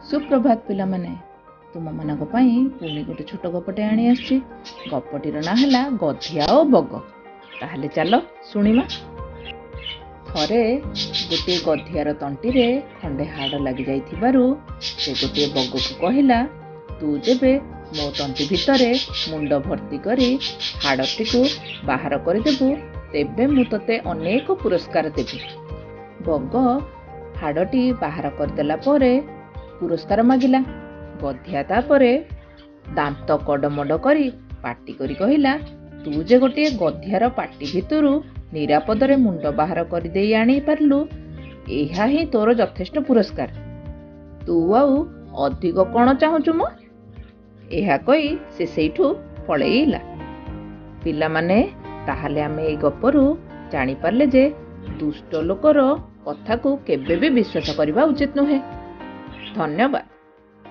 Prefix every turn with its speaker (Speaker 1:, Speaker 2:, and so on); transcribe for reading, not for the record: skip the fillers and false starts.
Speaker 1: ସୁପ୍ରଭାତ ପିଲାମାନେ, ତୁମମାନଙ୍କ ପାଇଁ ପୁଣି ଗୋଟେ ଛୋଟ ଗପଟେ ଆଣି ଆସିଛି। ଗପଟିର ନାଁ ହେଲା ଗଧିଆ ଓ ବଗ। ତାହେଲେ ଚାଲ ଶୁଣିବା। ଥରେ ଗୋଟିଏ ଗଧିଆର ତଣ୍ଟିରେ ଖଣ୍ଡେ ହାଡ଼ ଲାଗିଯାଇଥିବାରୁ ସେ ଗୋଟିଏ ବଗକୁ କହିଲା, ତୁ ଯେବେ ମୋ ତଣ୍ଟି ଭିତରେ ମୁଣ୍ଡ ଭର୍ତ୍ତି କରି ହାଡ଼ଟିକୁ ବାହାର କରିଦେବୁ, ତେବେ ମୁଁ ତୋତେ ଅନେକ ପୁରସ୍କାର ଦେବି। ବଗ ହାଡ଼ଟି ବାହାର କରିଦେଲା ପରେ ପୁରସ୍କାର ମାଗିଲା। ଗଧିଆ ତାପରେ ଦାନ୍ତ କଡ଼ମଡ଼ କରି ପାଟି କରି କହିଲା, ତୁ ଯେ ଗୋଟିଏ ଗଧିଆର ପାଟି ଭିତରୁ ନିରାପଦରେ ମୁଣ୍ଡ ବାହାର କରିଦେଇ ଆଣିପାରିଲୁ, ଏହା ହିଁ ତୋର ଯଥେଷ୍ଟ ପୁରସ୍କାର। ତୁ ଆଉ ଅଧିକ କ'ଣ ଚାହୁଁଛୁ ମ? ଏହା କହି ସେ ସେଇଠୁ ପଳେଇଲା। ପିଲାମାନେ, ତାହେଲେ ଆମେ ଏଇ ଗପରୁ ଜାଣିପାରିଲେ ଯେ ଦୁଷ୍ଟ ଲୋକର କଥାକୁ କେବେ ବି ବିଶ୍ୱାସ କରିବା ଉଚିତ ନୁହେଁ। ଧନ୍ୟବାଦ।